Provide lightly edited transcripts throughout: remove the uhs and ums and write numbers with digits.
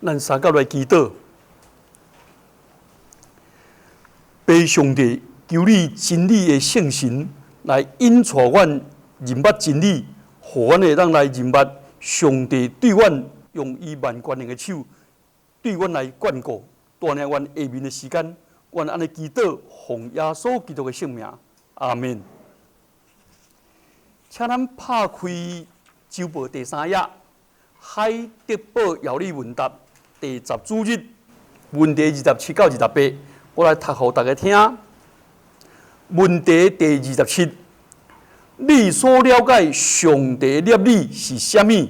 咱三甲來祈禱，父上帝，求你真理的聖神來引帶阮認捌真理，予阮會當來認捌上帝對阮用伊萬權能的手對阮來眷顧，帶領阮下面的時間，阮按呢祈禱，奉耶穌基督的聖名，阿門。請咱拍開週報第三頁，海德堡要理問答第十主日問題27到28，我來讀予大家聽。問題第二十七，你所了解上帝的攝理是啥物？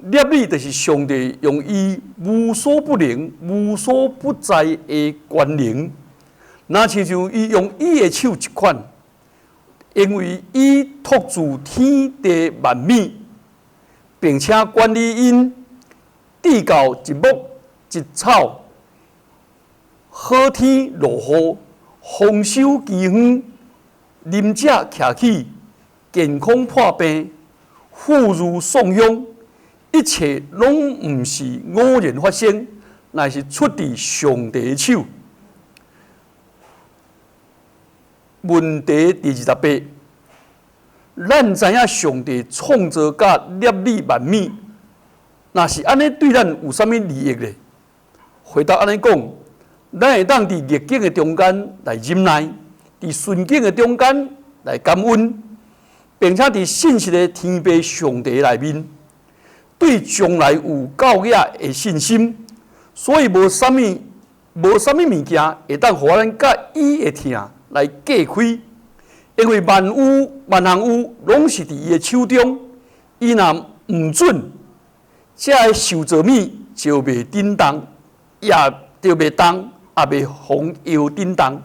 攝理就是上帝用伊無所不能、無所不在的權能，若親像伊用伊的手一款，因為伊托住天地萬物，並且管理𪜶，直到一木一草，好天落雨，豐收饑荒，啉者徛起，健康破病，婦孺喪鄉，一切攏毋是偶然發生，乃是出佇上帝的手。問題第二十八，咱知影上帝創造佮攝理萬物，若是按呢對咱有啥物利益咧？回答按呢講，咱會當佇逆境的中間來忍耐，佇順境的中間來感恩，並且佇信實的天父上帝內面，對將來有夠額的信心，所以無啥物物件會當予咱佮伊的疼來隔開，因為萬有萬項有攏是佇伊的手中，伊若毋准，這个受造物就袂振動，也就袂動，也袂予搖振動。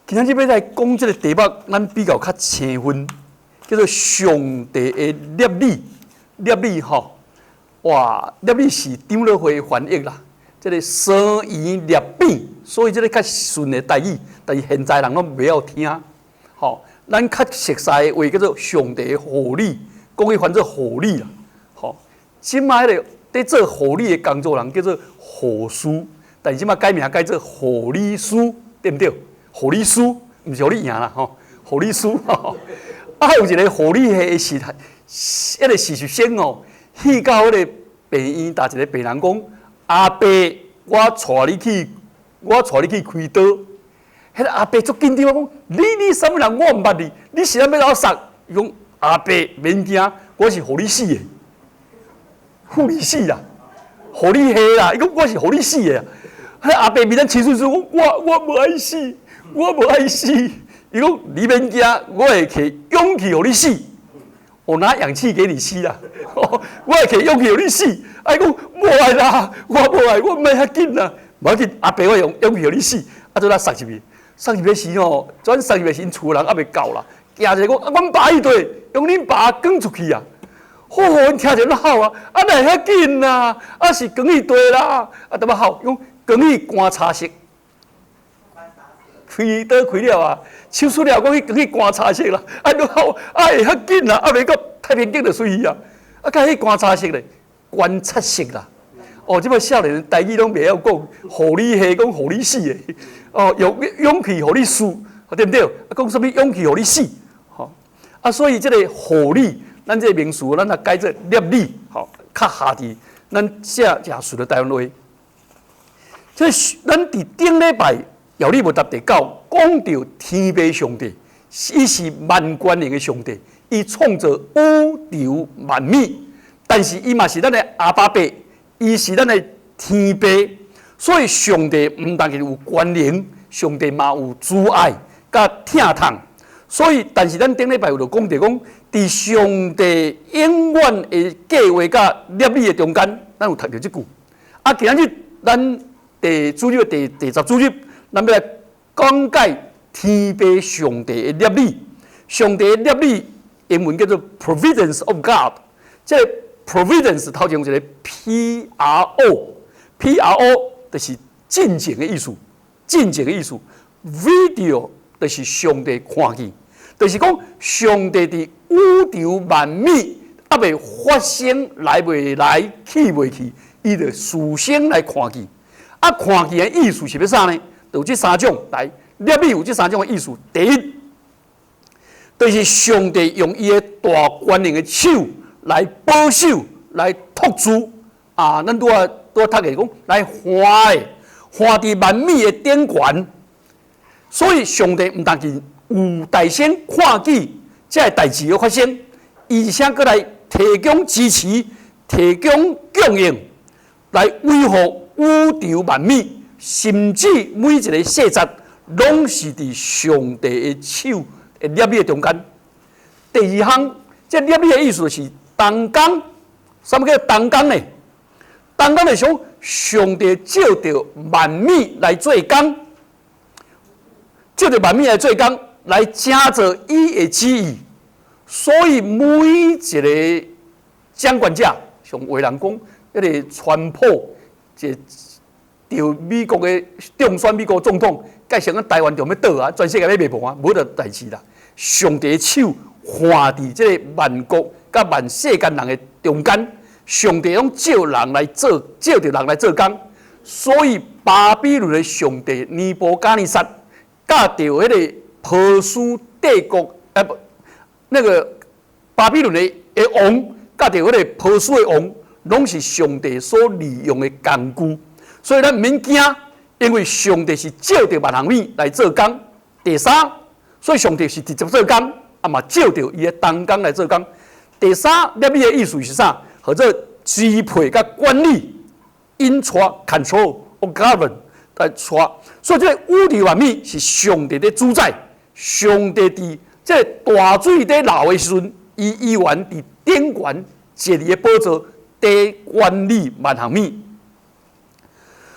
今仔日欲來講這个題目，咱比較較生分，叫做上帝的攝理，攝理吼，哇，攝理是長老會翻譯啦。這个雙圓攝變，所以這个較順的台語，但是現在人攏袂曉聽。吼，咱較熟似的話叫做上帝的護理，國語翻做護理啦。吼，這擺彼個佇做護理的工作人叫做護士，但是這擺改名改做護理師，對毋對？護理師，毋是予你贏啦，吼，護理師。啊，有一个護理系的實，彼個實習生哦，去到彼个病院，共一个病人講：阿伯，我帶你去開刀。彼个阿伯足緊張，講：你啥物人？我毋捌你，你是按欲來予我殺？伊講：阿伯免驚，我是予你死的，護理死啦，護理系啦。伊講我是予你死的。彼个阿伯面仔青溼溼，講我無愛死，我無愛死。伊講你免驚，我會提氧氣予你死。我拿氧氣給你吸啦，我會提氧氣予你死。啊，伊講無愛啦，我無愛，我毋愛遐緊啦。無要緊，阿伯我用氧氣予你死。啊，做咱送入去，送入去時吼，轉送入去時，𪜶厝人猶未到啦。驚一下講，啊，阮爸佇佗，用恁爸扛出去啊！好，𪜶聽著咧吼啊，啊，哪會遐緊啊？啊是扛去佗啦，啊，淡薄吼，用扛去觀察室。開刀開了啊，手術了，講去扛去觀察室啦。啊，你吼，啊會遐緊啦，啊袂到太平間就隨去啊。啊，佮去觀察室咧，觀察室啦。哦，這擺少年台語攏袂曉講，護理系講予你死的，哦，用氧氣予你吸，對毋對？啊，講啥物氧氣予你死，吼。啊，所以這个護理，咱這个名詞，咱若改做攝理，吼，較合佇咱寫誠順的台灣話。這是咱佇頂禮拜要理問答第九講著天父上帝，伊是萬權能的上帝，伊創造宇宙萬物，但是伊嘛是咱的阿爸父，伊是咱的天父，所以上帝毋但是有權能，上帝嘛有慈愛佮疼痛。所以，但是咱頂禮拜有著講著講，佇上帝永遠的計劃佮攝理的中間，咱有讀著這句。啊，今仔日咱第主日第第十主日，咱欲來講解天父上帝的攝理。上帝的攝理英文叫做 Providence of God。這个 Providence 頭前有一个 P R O，P R O 就是進前的意思，進前的意思。Video 就是上帝看見，就是講上帝佇宇宙萬物，猶未發生來未來去未去，伊就事先來看見。啊，看見的意思是欲啥呢？就有這三種來，立意有這三種的意思。第一，就是上帝用伊的大權能的手來保守、來托住。啊，咱拄仔拄仔讀的講來看的，看佇萬物的頂懸。所以上帝毋但是有代先看見這个代誌的發生，而且閣來提供支持、提供供應，來維護宇宙萬物，甚至每一个細節，攏是佇上帝的手的捏的中間。第二項，這捏的意思是同工，啥物叫同工呢？同工就是講上帝借著萬物來做工，借著萬物來做工，來成就伊的旨意。所以每一个掌權者，像話人講，彼个川普，這著美國的當選美國總統，蓋成講台灣就欲倒啊，全世界欲滅亡啊，無這代誌啦。上帝的手看佇這个萬國佮萬世間人的中間，上帝攏借人來做，借著人來做工。所以巴比倫的上帝尼布甲尼撒，佮著彼个波斯帝國，啊不，那個巴比倫的王，佮著彼个波斯的王，攏是上帝所利用的工具。所以咱毋免驚，因為上帝是借著萬項物來做工。第三，所以上帝是直接做工，啊嘛借著伊的同工來做工。第三，立意的意思是啥？號做支配佮管理，in charge、control or govern 來帶。所以這个宇宙萬物是上帝咧主宰，上帝佇這个大水咧流的時陣，伊依然佇頂懸坐佇个寶座，佇管理萬項物。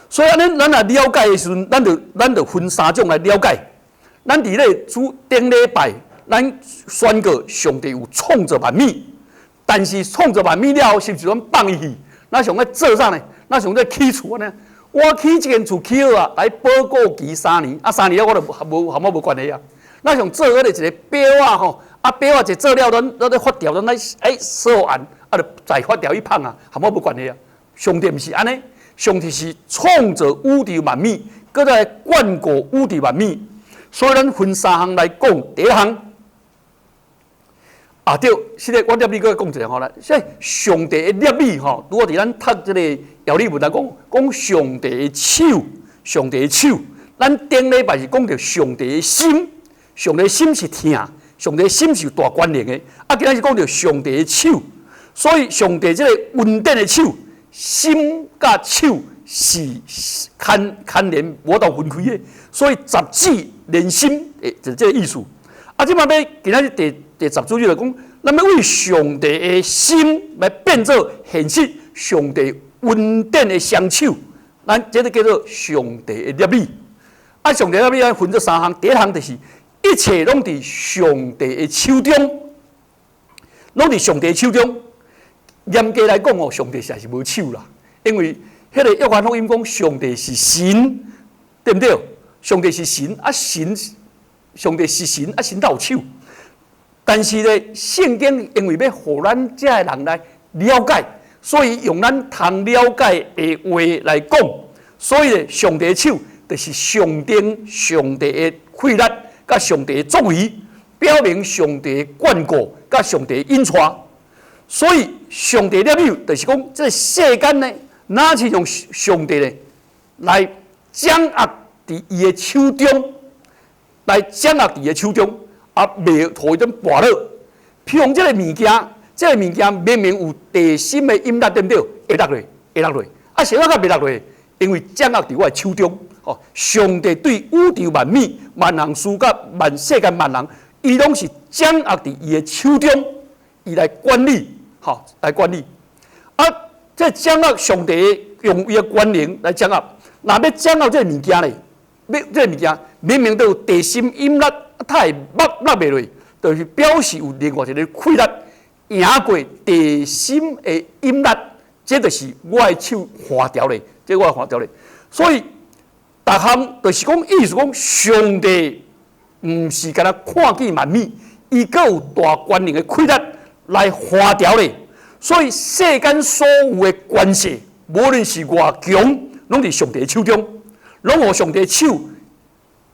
所以按呢，咱若了解的時陣，咱就分三種來了解。咱佇咧主頂禮拜，咱宣告上帝有創造萬物，但是創造萬物了後，是毋是阮放伊去？若像咧做啥呢？若像咧起厝按呢？我起這間厝起好啊，來保固期三年，啊三年了我就無和我無關係啊。若像做彼个一个表仔吼，啊表仔一做了，咱咧發條，咱來哎鎖按，啊就再發條去放啊，和我無關係啊。上帝毋是按呢，上帝是創造宇宙萬物，閣來管顧宇宙萬物。所以咱分三項來講，第一項，啊對，是的，我立你閣講一下吼啦。所以上帝的立意吼，拄好佇咱讀這个要理文來講，講上帝的手，上帝的手，咱頂禮拜是講著上帝的心，上帝的心是疼，上帝的心是有大權能的。啊，今仔是講著上帝的手，所以上帝這个恩典的手，心佮手是牽牽連無法度分開的，所以十指連心，就是這个意思。啊，這擺欲今仔日第十主日來講，咱欲為上帝的心來變做現實，上帝恩典的雙手，咱這个叫做上帝的立意。啊，上帝的立意分做三項，第一項就是一切攏佇上帝的手中，攏佇上帝的手中。嚴格來講哦，上帝實在是無手啦，因為彼个約翰福音講上帝是神，對毋對？上帝是神，啊神，上帝是神，啊神哪有手？但是咧，聖經因為欲予咱遮的人來了解，所以用咱通了解的話來講，所以咧，上帝的手就是象徵上帝的氣力，佮上帝的作為，表明上帝的眷顧，佮上帝的引帶。所以，上帝的手就是講，這个世間呢，若是用上帝咧來掌握佇伊的手中，來掌握佇伊的手中，啊，袂予伊陣跋倒。譬如這个物件，這个物件明明有地心的引力，對毋對？會落落，會落落。啊，是按怎袂落落？因為掌握佇我的手中。哦，上帝對宇宙萬物、萬項事佮萬世間萬人，伊攏是掌握佇伊的手中，伊來管理，吼，來管理。啊，這掌握上帝用伊的權能來掌握。若欲掌握這个物件咧，欲這个物件明明都有地心引力，它會落落袂落，就是表示有另外一个氣力贏過地心的引力，這就是我的手看牢咧，這我看牢咧。所以，逐項就是講，意思講，上帝毋是干焦看見萬物，伊閣有大權能的氣力來看牢咧。所以世間所有的權勢，無論是偌強，攏佇上帝的手中，攏予上帝手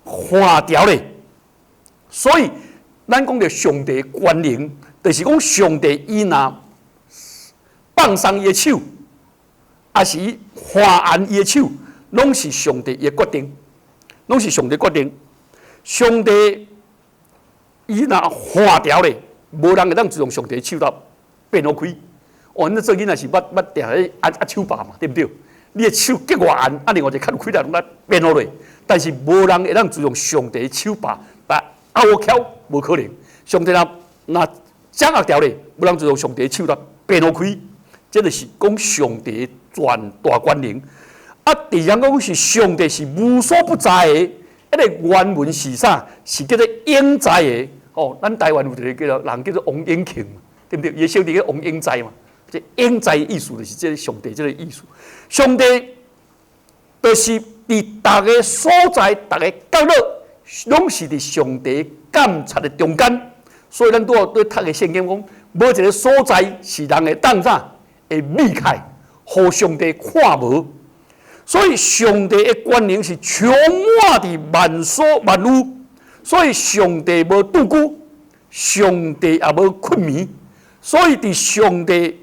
看牢咧。所以咱講著上帝權能，就是講上帝伊若放鬆伊的手，抑是寬嚴伊的手，攏是上帝伊的決定，攏是上帝決定。上帝伊若看牢咧，無人會當自從上帝的手頭變予開。哦，你做囡仔是捌捌定咧壓壓手把嘛，對毋對？你的手激偌絚，啊，另外一個較有氣力攏來變予落。但是無人會當自從上帝的手把來壓予翹，無可能。上帝若若掌握牢咧，無人自從上帝的手頭變予開。這就是講上帝全大權能。啊，第二樣講是上帝是無所不在的。彼個原文是啥？是叫做永在的。哦，咱台灣有一個叫做人叫做王永慶，對毋對？伊的小弟叫王永在嘛。這永在的意思就是這個上帝這個意思。上帝就是佇逐个所在、逐个角落，攏是佇上帝監察的中間。所以咱拄仔咧讀的聖經講，無一個所在是人會當啥會避開，予上帝看無。所以上帝的權能是充滿佇萬所萬有，所以上帝無蛀久，上帝也無睏眠，所以佇上帝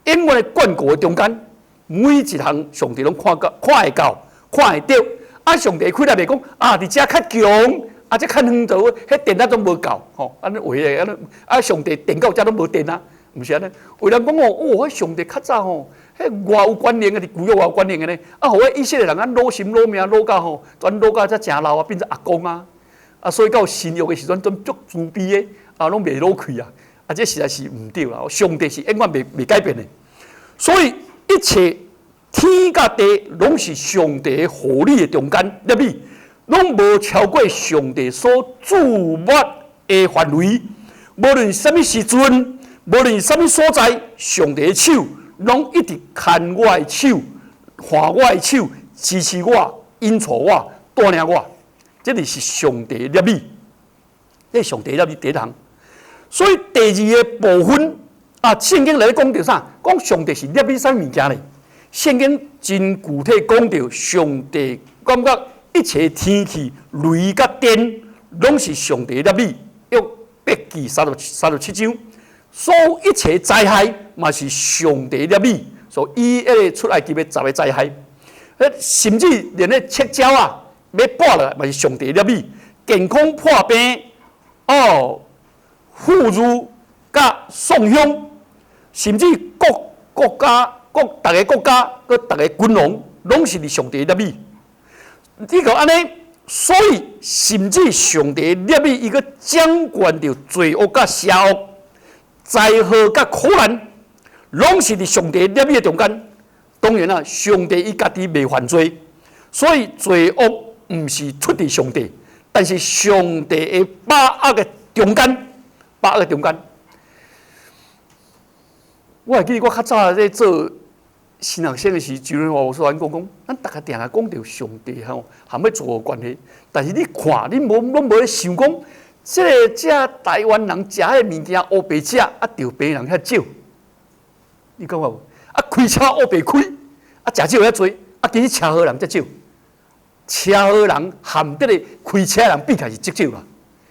永遠的眷顧的中間，每一項上帝攏看到、看會到、看會著。啊，上帝氣力袂講啊，佇遮較強，啊，這較遠頭，彼電壓攏無夠，吼，按呢話的，按呢啊，上帝電到遮攏無電啊，毋是按呢。有人講哦，哦，彼上帝較早吼，彼偌有權能的，佇舊約偌有權能的呢，啊，予彼以色列人按老心老命老到吼，全老到才誠老啊，變做阿公啊，啊，所以到新約的時陣，陣足慈悲的，啊，攏袂老氣啊，啊，這實在是毋對啦。上帝是永遠袂袂改變的，所以一切天佮地攏是上帝的護理的中間，入去攏無超過上帝所注目的範圍。無論啥物時陣，無論啥物所在，上帝的手攏一直牽我的手，看我的手，支持我，引導我，帶領我。這就是上帝的立意，這是上帝的立意第一項。所以第二个部分啊，聖經來講著啥？講上帝是立意啥物件咧？聖經真具體講著，上帝感覺一切天氣、雷佮電，攏是上帝的立意。約伯記37章，所有一切災害嘛是上帝的立意。所以伊彼個出埃及的十个災害，甚至連彼赤鳥仔欲跋落來嘛是上帝的立意。健康破病，哦，婦孺佮喪鄉，甚至各國家、各逐个國家、閣逐个君王，攏是佇上帝的立意。你講按呢，所以甚至上帝立意，伊閣掌管著罪惡佮邪惡、災禍佮苦難，攏是佇上帝立意的中間。當然啦，上帝伊家己袂犯罪，所以罪惡毋是出佇上帝，但是上帝的把握的中間，把握的中間。我會記得我較早咧做神學生的時，就我說阮講講，咱逐家定定講著上帝吼，含欲罪有關係。但是你看，你無攏無咧想講，這个這台灣人食彼个物件烏白食，啊，著病人遐少，你感覺無？啊，開車烏白開，啊，食少遐濟，啊，其實車禍人才少，車禍人含這个開車人比起來是足少啦。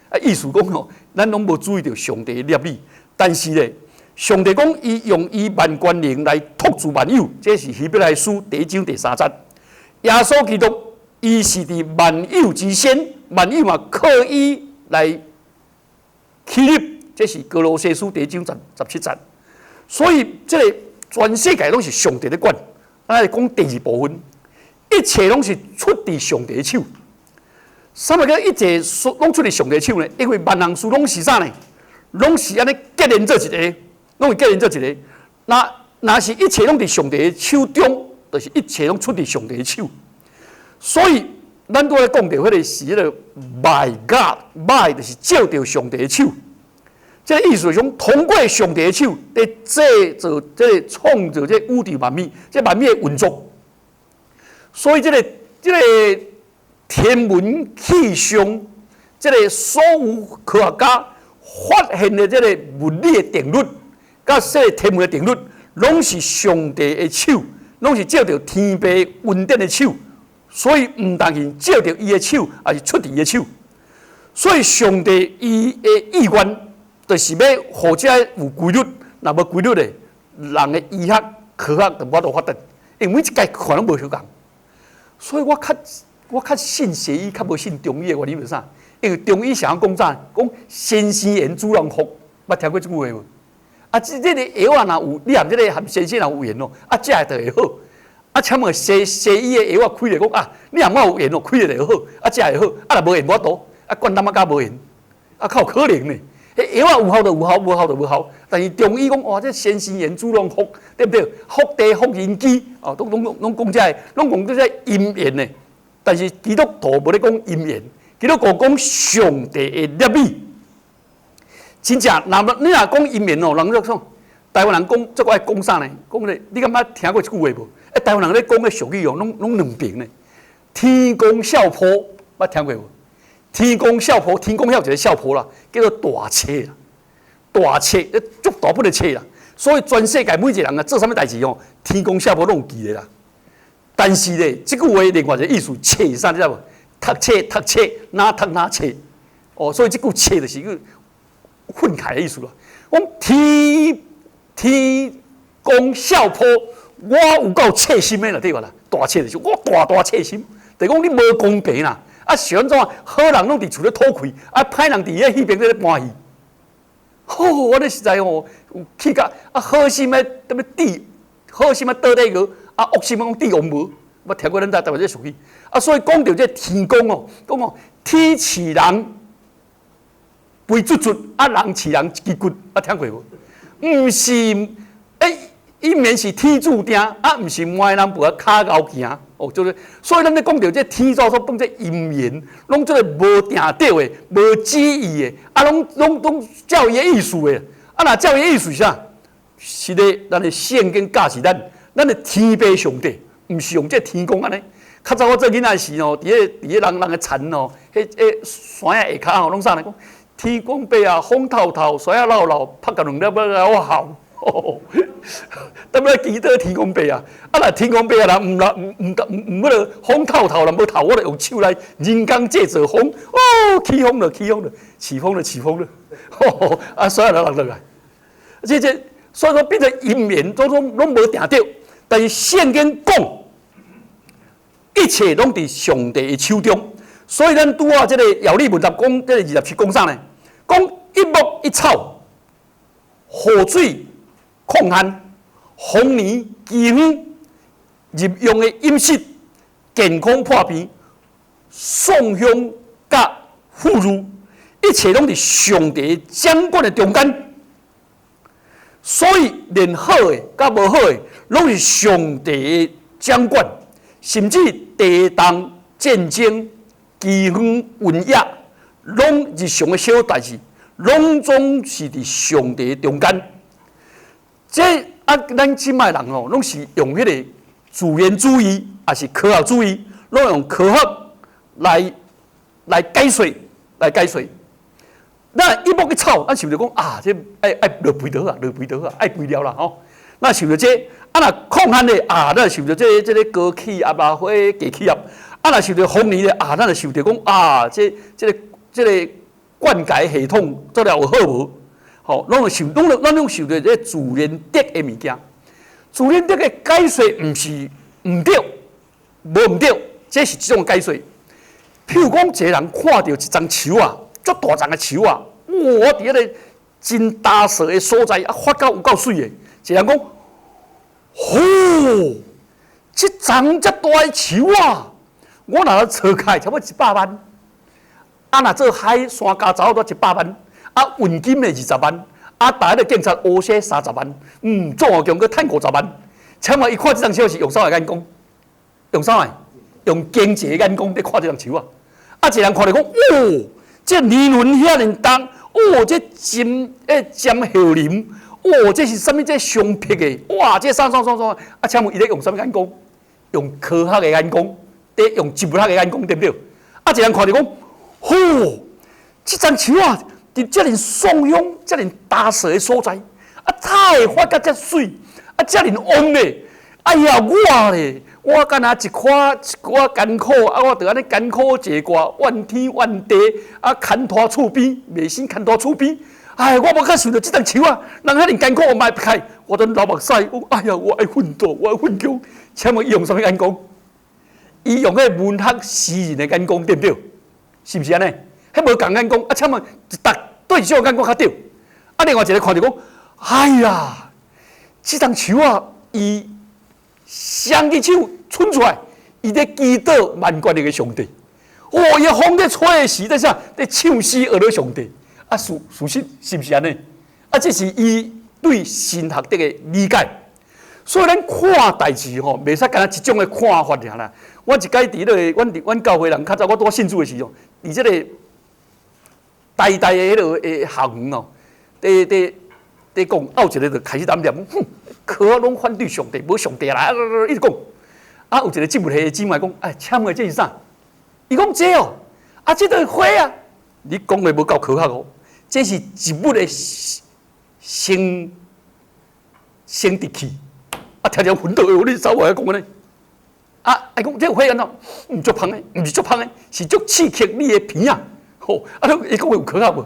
啊，意思講吼，咱攏無注意著上帝的立意，但是咧，上帝講伊用伊萬權能來托住萬有，這是希伯來書第一章第三節。耶穌基督伊是佇萬有之先，萬有嘛靠伊來起立，這是歌羅西書第一章十七節。所以這个全世界攏是上帝咧管。咱來講第二部分，一切攏是出佇上帝的手。啥物叫一切攏出佇上帝手呢？因為萬項事攏是啥呢？攏是按呢結連做一个，攏是結連做一个。若若是一切攏佇上帝的手中，就是一切攏出佇上帝的手。所以，咱拄仔講著彼个是彼个 by God，by 就是藉著上帝的手。這个意思是講，通過上帝的手，佇製造、這个創造這个宇宙萬物，這萬物的運作。所以，這个這个天文氣象，這个所有科學家發現的這个物理的定律，佮這个天文的定律，攏是上帝的手，攏是照著天父恩典的手，所以毋但是照著伊的手，也是出佇伊的手。所以上帝伊的意願，就是欲予這有規律，若無規律的，人的醫學科學就無法度發展，因為每一屆看攏無相仝。所以我較信西醫，較無信中醫的原因是啥？因為中醫常講啥？講先生緣主人福，捌聽過這句話無？啊，這個藥仔若有，你含這個含先生若有緣哦，啊，食的就會好。啊，請問西醫的藥仔開咧講啊，你含我有緣哦，開咧就會好，啊，食會好，啊，若無緣無法度，啊，灌膽仔較無緣，啊，較有可能呢。彼藥仔有效就有效，無效就無效。但是中醫講哇，這先生緣主人福，對毋對？福地福人機，哦，攏講這個，攏講這個姻緣呢。但是基督徒無咧講姻緣，基督徒講上帝的立意。真正，若你若講姻緣哦，人就講台灣人講這個愛講啥呢？講咧，你敢捌聽過這句話無？欸，台灣人咧講的俗語哦，攏兩爿呢。天公痟婆，捌聽過無？天公痟婆，天公遐有一个痟婆啦，叫做大冊啦，大冊，足大本的冊啦。所以全世界每一个人啊，做啥物代誌哦，天公痟婆攏有記得啦。但是咧，這句話另外一個意思，冊是啥？你知無？讀冊讀冊，哪讀哪冊。哦，所以這句冊就是個憤慨的意思啦。講天公痟婆，我有夠冊心的啦，對無啦？大冊就是我大大冊心，就講你無公平啦。啊，是按怎？好人攏佇厝咧討氣，啊，歹人佇彼戲邊咧搬戲。吼，我咧實在吼，有氣甲啊，好心的踮咧治，好心的倒底個，啊，惡心的講治王無。捌聽過咱台灣這俗語。啊，所以講著這天公哦，講哦，天飼人肥卒卒，啊，人飼人一支骨，捌聽過無？毋是，欸，伊免是天注定，啊，毋是罵人無跤𠢕行。哦，就是，所以咱咧講著這天主所放這姻緣，攏這個無定著的、無旨意的，啊，攏照伊的意思的。啊，若照伊的意思是啥？是咧，咱的聖經教示咱，咱的天父上帝，毋是用這天公按呢。較早我做囡仔時吼，佇咧人人的田吼，彼山仔下跤吼，攏啥呢？講天公伯啊，風透透，山仔老老，拍共兩粒欲來我哭。踮咧祈禱天公伯啊！啊，若天公伯啊，若毋若毋毋毋毋彼个風透透，若無透，我就用手來人工製造風。哦，起風了，起風了，起風了，起風了。吼啊，所以就落落來。這所以說變成姻緣，都攏無定著。但是聖經講，一切攏佇上帝的手中。所以咱拄仔這個要理問答講，這個27講啥呢？講一木一草，雨水。礦旱、豐年、饑荒、日用的飲食、健康破病、喪鄉佮富裕，一切攏佇上帝掌管的中間。所以，連好的佮無好的，攏是上帝的掌管。甚至地動、戰爭、饑荒、瘟疫，攏日常的小代誌，攏總是佇上帝中間。這啊，咱這擺人吼，攏是用彼个自然主義，抑是科學主義，攏用科學來解釋，來解釋。那一木一草，咱想著講啊，這愛落肥就好啊，落肥就好啊，愛肥料啦吼。那想著這，啊若礦旱的啊，咱想著這個高氣壓啊，或低氣壓。啊若想著豐年的啊，咱就想著講啊，這個灌溉系統做了有好無？吼，攏會想，攏想著這自然得的物件。自然得的解說毋是毋對，無毋對，這是一種解說。譬如講，一個人看著一叢樹仔，足大叢的樹仔，哇！佇彼个真焦燥的所在，啊，發到有夠媠的。一個人講：吼，這叢遮大的樹仔，我若鋤開差不多100萬。啊，若做海山加走都100萬。啊，運金的20萬，啊，逐个警察烏些30萬，總共閣趁50萬。請問伊看這叢樹是用啥的眼光？用啥的？用經濟的眼光佇看這叢樹仔。啊，一個人看著講，哦，這年輪遐爾重，哦，這針欸針葉林，哦，這是啥物？這相癖的，哇，這啥啥啥啥？啊，請問伊咧用啥物眼光？用科學的眼光，佇用植物學的眼光，對毋對？啊，一個人看著講，吼，這叢樹仔。佇遮爾爽鄉、遮爾焦燥的所在，啊，才會發甲遮媠，啊，遮爾戇咧！哎呀，我咧，我敢若一寡一寡艱苦，啊，我著按呢艱苦坐過，怨天怨地，啊，牽拖厝邊，袂先牽拖厝邊。哎，我無較想著這棟樹仔，人遐爾艱苦，我嘛會開，我陣流目屎，講哎呀，我愛奮鬥，我愛奮強。請問伊用啥物眼光？伊用彼個文學詩人的眼光，對毋對？是毋是按呢？彼無仝眼光，啊，請問一逐對一種眼光較對？啊，另外一個看著講，哎呀，這棟樹仔，伊雙支手伸出來，伊咧祈禱萬權力的上帝。哦，伊風咧吹的時，咧啥？咧唱詩學咧上帝。啊，事實是毋是按呢？啊，這是伊對神學的理解。所以咱看代誌吼，袂使干焦一種的看法爾啦。我一擺佇彼個，阮佇阮教會人較早，我拄仔信主的時陣，佇這個台大的彼個的校園哦，佇佇佇講，啊有一個就開始踮念，哼，科學攏反對上帝，無上帝啦，一直講。啊，有一個植物系的姊妹講，哎，請問這是啥？伊講這哦，啊，這著花啊。你講的無夠科學哦，這是植物的生殖器。啊，聽著昏倒的，你走來講按呢？啊，伊講這花按怎？毋足芳的，毋是足芳的，是足刺激你的鼻仔。吼，啊，你伊講的有科學無？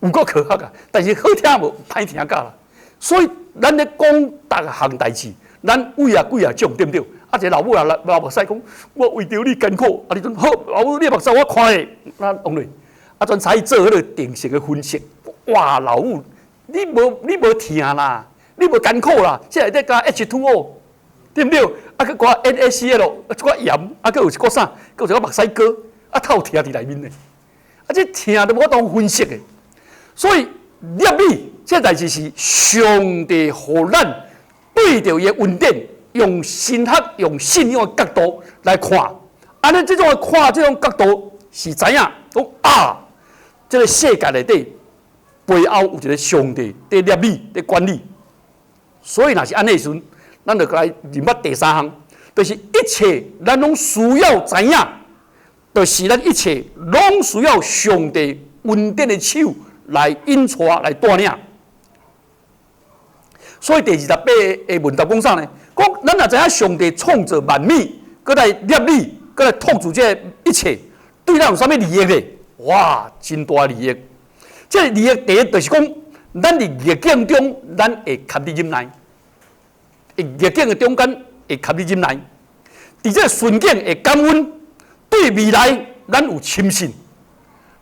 有夠科學啊！但是好聽無？歹聽甲啦。所以咱咧講逐項代誌，咱為啊幾啊種，對毋對？啊，一個老母啊，流目屎講，我為著你艱苦，啊，你陣好，老母你目屎我看的，咱講咧，啊，陣才做彼個定性的分析。哇，老母，你無疼啦，你無艱苦啦，這內底加 H2O，對毋對？啊，閣加 NaCl，一寡鹽，啊，閣有一寡啥？閣有一寡目屎膏，啊，透疼佇內面咧。啊，這疼都無法度分析的。所以，立美這代誌是上帝予咱對著伊的恩典，用神學、用信仰的角度來看。按呢，這種的看，這種角度是知影講啊，這個世界內底背後有一個上帝佇立美、佇管理。所以，若是按呢時陣，咱就來認捌第三項，就是一切咱攏需要知影，就是咱一切攏需要上帝恩典的手來引帶、來帶領。所以第28的問答講啥呢？講咱若知影上帝創造萬物，閣來立美，閣來統治這一切，對咱有啥物利益咧？哇，真大利益！這個利益第一就是講，咱佇逆境中，咱會堪得忍耐；佇逆境的中間會堪得忍耐。佇這個順境會感恩，對未來咱有深信。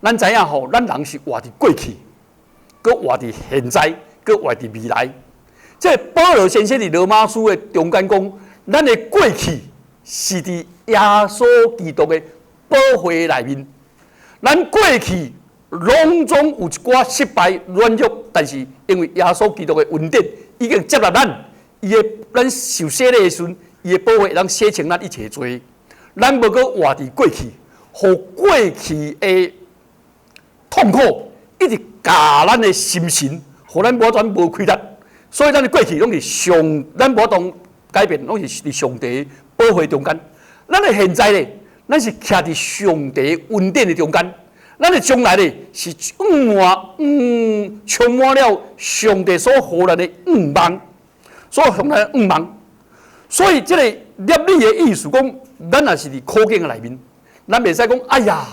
咱知影吼，咱人是活佇過去，閣活佇現在，閣活佇未來。這個保羅先生佇羅馬書的中間講，咱的過去是佇耶穌基督的寶血內面。咱過去攏總有一寡失敗軟弱，但是因為耶穌基督的恩典已經接納咱，伊的咱受洗禮的時陣，伊的寶血會當洗清咱一切罪。咱無閣活佇過去，予過去的痛苦一直咬咱的心神，予咱無全無氣力。所以咱的過去攏是上，咱無法度改變，攏是佇上帝寶血中間。咱的現在咧，咱是徛佇上帝恩典的中間。咱的將來咧，是充滿了上帝所予咱的向望，所予咱的向望。所以這個立美的意思講，咱若是佇苦境的內面，咱袂使講，哎呀，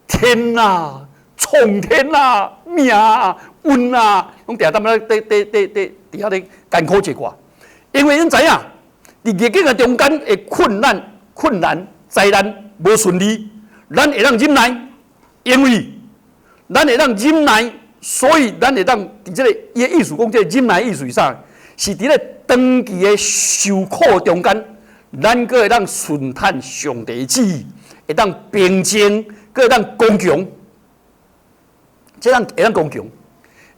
天啊，蒼天啊，命啊，運啊，攏定當咧佇佇佇佇佇遐咧艱苦一寡。因為恁知影，佇逆境的中間的困難、災難無順利，咱會當忍耐，因為咱會當忍耐，所以咱會當佇這個伊的意思講，這個忍耐意思是啥？是佇咧長期的受苦中間，咱閣會當順趁上帝旨意，會當平靜，閣會當剛強，這當會當剛強。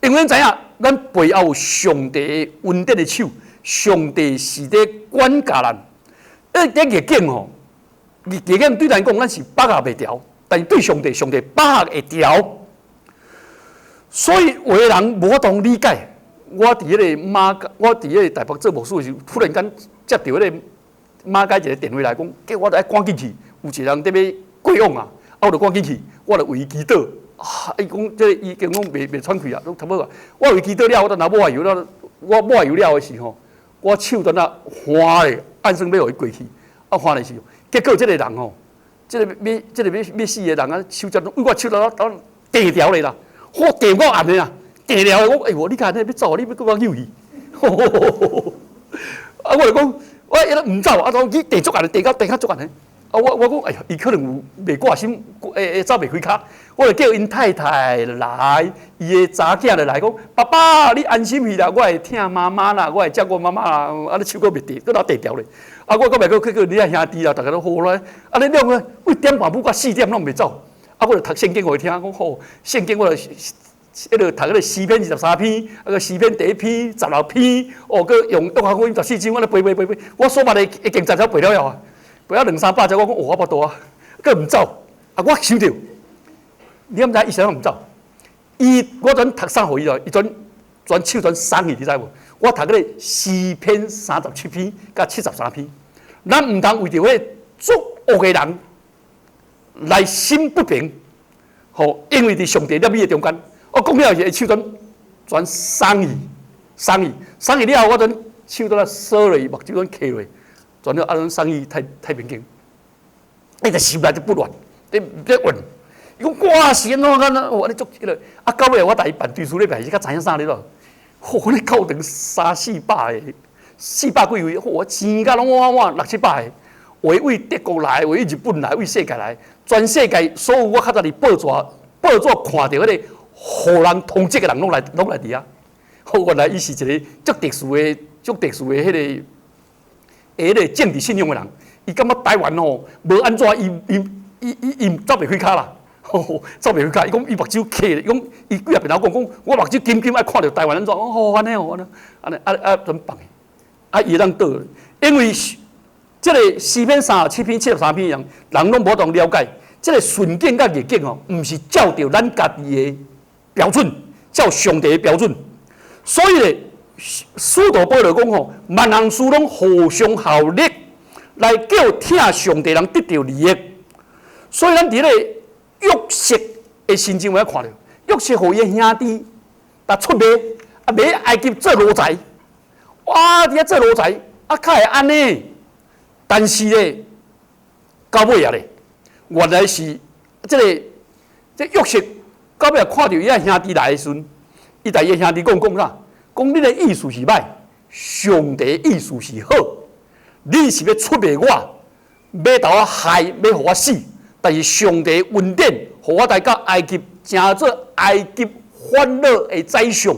因為咱知影，咱背後有上帝恩典的手，上帝是咧管教咱。欸，這逆境吼，逆境對咱講，咱是把握袂牢，但是對上帝，上帝把握會牢。所以有的人無法度理解。我佇彼個馬，我佇彼個台北做牧師的時候，忽然間接著彼個馬偕一個電話來講，叫我著愛趕緊去，有一個人佇欲過往啊，啊，我著趕緊去，我著為伊祈禱。啊，伊講這個已經攏袂喘氣啊，攏差不多啊。我為祈禱了，我等下抹油了，我抹油了的時候，我手跩仔橫咧，按算欲予伊過去，啊橫咧是，結果這個人吼，這個欲死的人啊，手才為我手頭頭斷掉咧啦，我斷我按的啦，斷了的，我哎呦，你看你欲走，你欲閣我救去，啊，我就講，我伊都毋走，啊，講去斷足按，斷到斷較足按的。啊，我講，哎呀，伊可能有袂掛心，會走袂開跤，我就叫𪜶太太來，伊的查囝就來講，爸爸，你安心去啦，我會疼媽媽啦，我會照顧媽媽啦。啊，你手閣袂斷，閣哪斷掉咧？啊，我閣袂閣去叫你遐兄弟啦，逐家都好來，啊，你兩個為點半晡到4點攏袂走，啊，我就讀聖經予伊聽，講好，聖經我就彼個讀彼個詩篇23篇，啊閣詩篇第一篇16篇，哦，閣用約翰福音14章，我咧背背背背，我所捌的已經十條背了了啊。背了兩三百隻，我講我腹肚啊，閣毋走，啊我想著，你敢知伊啥物毋走？伊我陣讀啥予伊咯？伊陣轉手轉送去，你知無？我讀彼個詩篇37篇佮73篇，咱毋通為著彼個作惡的人來心不平，吼，因為佇上帝立意的中間，我講了是手轉轉送去，送去，送去了後，我陣手轉鎖落去，目睭轉磕落。轉了啊，送去太太平間，伊就心內就不亂，咧咧問，伊講我是按怎按怎，我咧足彼個，啊到尾我帶伊辦追思禮拜是較知影啥咧咯？吼，咧教堂三四百個，四百幾位，吼，錢甲攏滿滿六七百個，有的對德國來，有的對日本來，對世界來，全世界所有我較早佇報紙看著彼個予人通緝的人攏來攏來佇遐。吼，原來伊是一個足特殊的、足特殊的彼個。彼個政治信仰的人，伊感覺台灣吼無按怎，伊伊伊伊伊走袂開跤啦，走袂開跤。伊講伊目睭磕，伊講伊幾若遍講講，我目睭緊緊愛看著台灣按怎，哦按呢哦按呢，按呢啊啊怎放的？啊伊會當倒，因為這個詩篇37篇、73篇人，人攏無法度了解，這個順境佮逆境吼，毋是照著咱家己的標準，照上帝的標準，所以咧。使徒保羅講吼，萬項事攏互相效力，來叫疼上帝人得著利益。所以咱佇咧約瑟的身上會看著，約瑟予伊的兄弟共出賣，啊賣埃及做奴才。哇！佇遐做奴才，啊，較會按呢？但是咧，到尾仔咧，原來是這個這約瑟到尾看著伊的兄弟來的時陣，伊共伊的兄弟講講啥？講恁的意思是䆀，上帝意思是好。恁是欲出賣我，欲共我害，欲予我死。但是上帝恩典，予我來到埃及，成做埃及法老的宰相。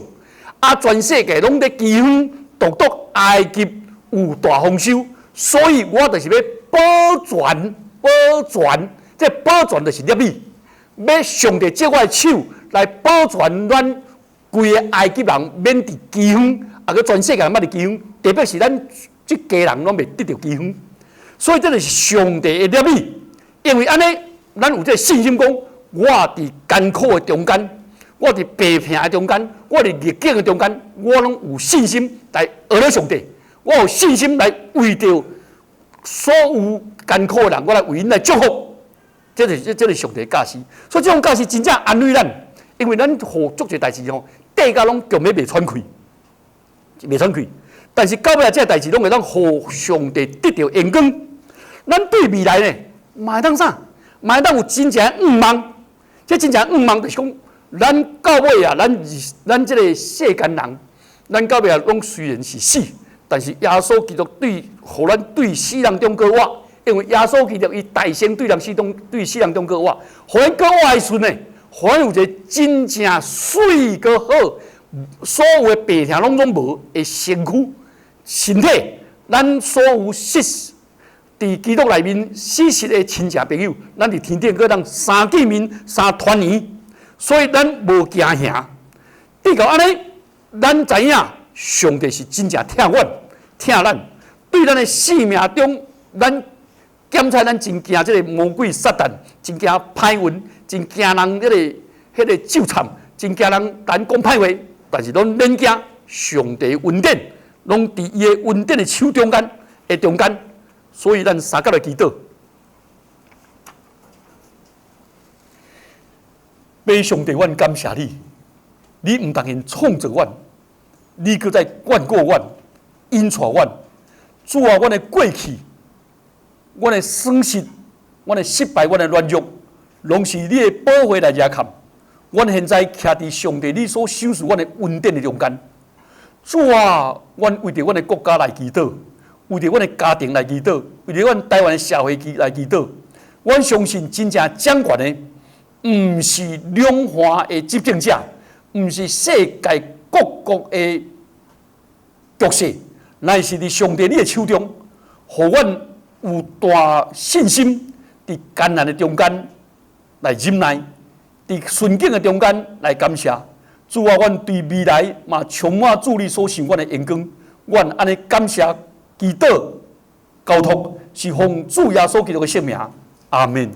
啊，全世界攏咧饑荒，獨獨埃及有大豐收，所以我就是欲保全，保全，這保全就是立意，欲上帝藉我的手來保全咱。規个埃及人免佇饑荒，啊，閣全世界人捌佇饑荒，特別是咱這家人攏袂得著饑荒，所以這就是上帝的立意。因為按呢，咱有這個信心講，我佇艱苦的中間，我佇病痛的中間，我佇逆境的中間，我攏有信心來學咧上帝，我有信心來為著所有艱苦的人，我來為𪜶來祝福。這就是這這是上帝的教示，所以這種教示真正安慰咱。因為咱予足濟代誌吼，綴甲攏強欲袂喘氣，袂喘氣。但是到尾仔這代誌攏會當予上帝得著榮光。咱對未來呢，嘛會當啥？嘛會當有真正的向望。這真正向望就是講，咱到尾啊，咱咱這個世間人，咱到尾啊，攏雖然是死，但是耶穌基督對，予咱對死人中閣活，因為耶穌基督伊代先對人死中對死人中閣活，予咱閣活的時陣呢？予咱有一個真正媠閣好，所有的病痛攏總無的身軀、身體，咱所有死佇基督內面死逝的親戚朋友，咱佇天頂閣通相見面、相團圓，所以咱無驚嚇。直到按呢，咱知影上帝是真正疼阮、疼咱，對咱的生命中，咱檢查咱真驚這個魔鬼撒旦，真驚歹運。真驚人，彼個咒讖，真驚人咱講歹話，但是攏免驚，上帝恩典攏佇伊的恩典的手中間的中間，所以咱相佮來祈禱。父上帝，阮感謝你，你毋但用創造阮，你閣再眷顧阮，引帶阮。主啊，阮的過去、阮的損失、阮的失敗、阮的軟弱，攏是你的寶血來遮冚。阮現在徛佇上帝你所賞賜阮的恩典的中間。主啊，阮為著阮的國家來祈禱，為著阮的家庭來祈禱，為著阮台灣的社會來祈禱。阮相信真正掌權的，毋是兩岸的執政者，毋是世界各國的局勢，乃是佇上帝你的手中，予阮有大信心，佇艱難的中間來忍耐，佇順境的中間來感謝。主啊，阮對未來嘛充滿主你所賞阮的榮光，阮按呢感謝祈禱交託，是奉主耶穌基督的聖名。阿門。